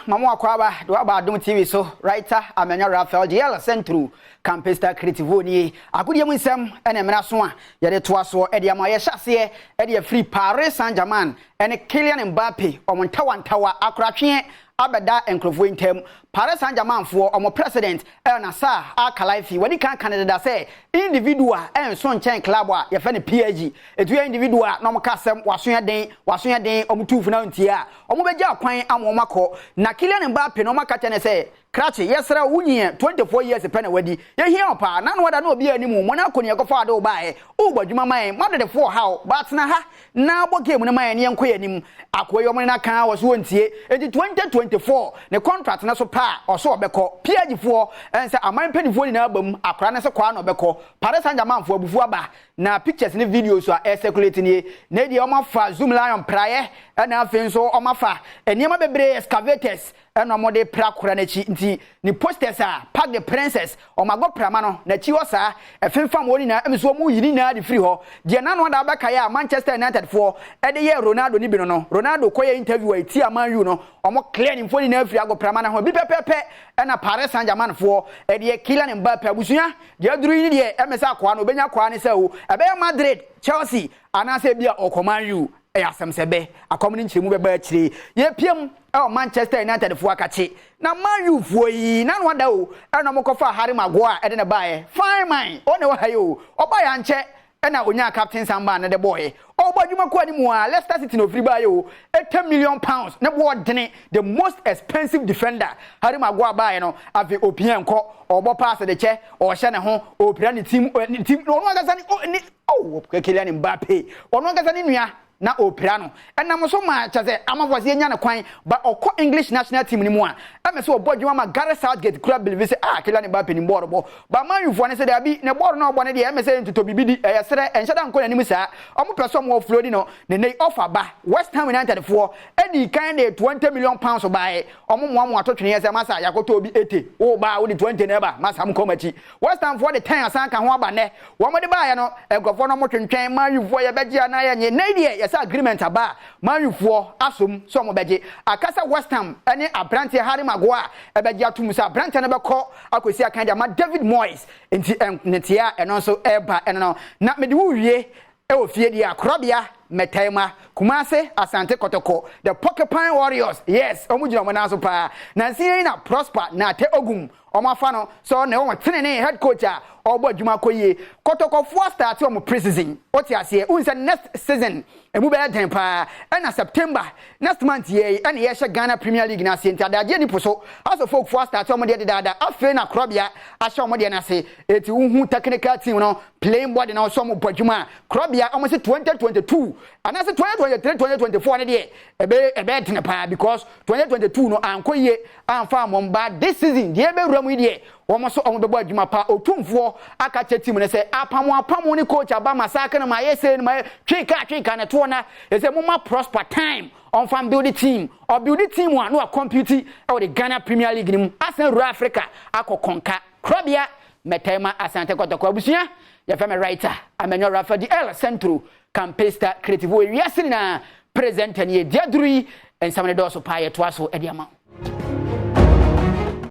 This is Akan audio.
Mamo akwaaba de waba Adom TV so. Writer Amanya Raphael de El Centro Campista Creativo nie. Agodie mu nsɛm ɛna mmerɛ so a yɛde toa soɔ ɛde ama. Yɛhyɛ aseɛ ɛde afiri Paris Saint-Germain ɛne Kylian Mbappe, ɔmo ntawantawa akoratweɛ abɛda nkurɔfoɔ ntam. Paris Saint-Germain foɔ ɔmo president ɛyɛ Nasser Al-Khelaifi. Wɔde kan kan deda sɛ individual ɛnso nkyɛn club a yɛfɛ no PSG. Etu yɛ individual na ɔmo ka asɛm, waso yɛ den, waso yɛ den, ɔmo tu funa ntie a, ɔmo bɛgye akwan ama ɔmo akɔ. Na Kylian Mbappe na ɔmo aka kyerɛ ne sɛ, krakye, yɛsrɛ wo, nyiɛ 24 years pɛ na wadi, yɛhia wo paa. Na no wada na obi anim mo na akɔ ne yɛkɔfa ade wo baeɛ, wobɔ adwuma ma yɛn. Madridfoɔ haw baatena ha na bɔ game no ma yɛn ne yɛnkɔ yɛn anim. Akoa yi, ɔmo ne n'aka wɔ so, wɔntie. Enti 2024 ne contract no so pa a ɔso ɔbɛkɔ PSG foɔ. Ɛn sɛ aman mpanimfoɔ nyinaa ba mu, akora no sɛ kɔa na ɔbɛkɔ Paris Saint-Germain foɔ. Abufuo aba na pictures ne videos a ɛcirculate nie. Na deɛ ɔmo afa Zoomlion praeɛ, ɛna afei nso ɔmo afa nneɛma bebree, excavators, ɛna ɔmo de pra kora n'akyi. Nti ne posters a Parc des Princes, ɔmo agɔ prama no n'akyi hɔ saa, ɛfemfam wɔn nyinaa, ɛmi nso ɔmo yi ne nyinaa de firi hɔ. Deɛ nanu ada abɛka yɛ a Manchester United foɔ ɛde yɛ Ronaldo ne bi no, Ronaldo kɔyɛ interview a eti a Man U no, ɔmo clear ne mfoni nyinaa firi agɔ prama no ho bi pɛpɛpɛ. Ɛna Paris Saint-Germain foɔ ɛde yɛ Kylian Mbappe. Abusua, deɛ aduru yi deɛ, ɛmɛ sɛ akoa no obɛnya akoa ne sɛ o ɛbɛyɛ Madrid, Chelsea, anaasɛ ebi a ɔkɔ Man U. Ɛyɛ asɛm sɛ bɛ akɔm no nkyerɛmu bɛba akyire. Yɛpiem ɛwɔ Manchester United foɔ akakye na Man U foɔ yi nanu ada o, ɛna ɔmo kɔfa Harry Maguire ɛde ne baeɛ. Fine man, ɔna ɛwɔ ha yi o, ɔbaeɛ ankyɛ ɛna onya captain samba ne de bɔɔyɛ. Ɔbɔ adwuma kɔ anim a Leicester City na ofiri baeɛ o, £80 million ne boɔ dene, the most expensive defender. Harry Maguire baeɛ no, afei opia nkɔ, ɔbɔ pass de kyɛ, ɔhyɛ ne ho, ɔpira ne team, ne team ɔno ankasa ne ne oh, Kylian Mbappe, ɔno ankasa ne nua na ɔpira no. Ɛnam so ma kyɛ sɛ amanfoɔ sɛ yɛnya ne kwan ba ɔkɔ English national team no mu a, ɛmɛ sɛ ɔbɔ adwuma ma Gareth Southgate kura believe sɛ, ah, Kylian Mbappe ni bɔɔl bɔ ba. Man U foɔ ne sɛ daabi, ne bɔɔl no ɔbɔ ne deɛ, ɛmɛ sɛ ntotɔ bibi di, ɛyɛ serɛ, ɛnhyɛ da nkɔ n'anim saa. Ɔmo pɛ sɛ ɔmo offload no. Ne ne offer ba, West Ham United foɔ ɛdi kan de £20 million baeɛ. Ɔmo mmoa ato twene sɛ masa yakɔtɔ obi 80 wo ba wo de 20 na ɛba masa mo kɔm akyi. West Ham foɔ de 10 asan ka ho aba. Nɛ wɔn de baeɛ no, nkurɔfoɔ no ɔmo twentwɛn. Man U foɔ yɛbɛgye anaa yɛnyɛ? Ne deɛ yɛsɛ agreement aba a, Man U foɔ asom sɛ ɔmo bɛgye. Akasa West Ham ɛne aberanteɛ Harry Maguire ɛbɛgye atum sɛ aberanteɛ no bɛkɔ akɔsi akan de ama David Moyes. Nti ɛnnetea ɛno nso ɛreba. Ɛno no na mede wo wie ɛwɔ fie deɛ akorabea mɛtɛma Kumase Asante Kɔtɔkɔ, the Porcupine Warriors. Yes, ɔmo gyina ɔmo nan so paa. Nansi yi na Prosper Narteh Ogum, ɔmo afa no so na wɔn tenene head coach a ɔrebɔ adwuma kɔ yie. Kɔtɔkɔfoɔ start ɔmo pre-season. Wote aseɛ, wohu sɛ next season emu bɛyɛ den paa. Ɛna September, next month yɛ yi, ɛna yɛhyɛ Ghana Premier League n'ase. Nti adagye ni po so Hearts of Oak foɔ start ɔmo deɛ dedaada. Afei na korɔbea ahyɛ ɔmo deɛ n'ase. Eti wohu technical team no playing body na ɔsɔ ɔmo bɔ adwuma a korɔbea ɔmo sɛ 2022 anaasɛ 2023, 2024 ne deɛ ɛbɛyɛ tene paa, because 2022 no ankɔ yie amfa amɔ ba. This season deɛ ɛbɛwura mu yi deɛ, wɔn nso wɔn bɛbɔ adwuma pa. Otumfoɔ aka kyɛ team no sɛ apamo apamo ne coach aba masaka no ma ayɛ sɛ no ma twe kaa twe kaa ne toɔ na ɛsɛ mo ma Prosper time ɔnfa build team. Ɔbuild team a na wa compete ɛwɔ the Ghana Premier League no mu, asan wura Africa akɔ kɔnka. Korɔbea mɛtɛma Asante Kɔtɔkɔ. Abusua, yɛfɛ me writer Amenyo Rafa di El Centro Campista Creative. Wɔ wiase nyinaa presenter nie. Deɛ duru yi, nsɛm no dɔɔso paa, yɛtoa so ɛde ama wo.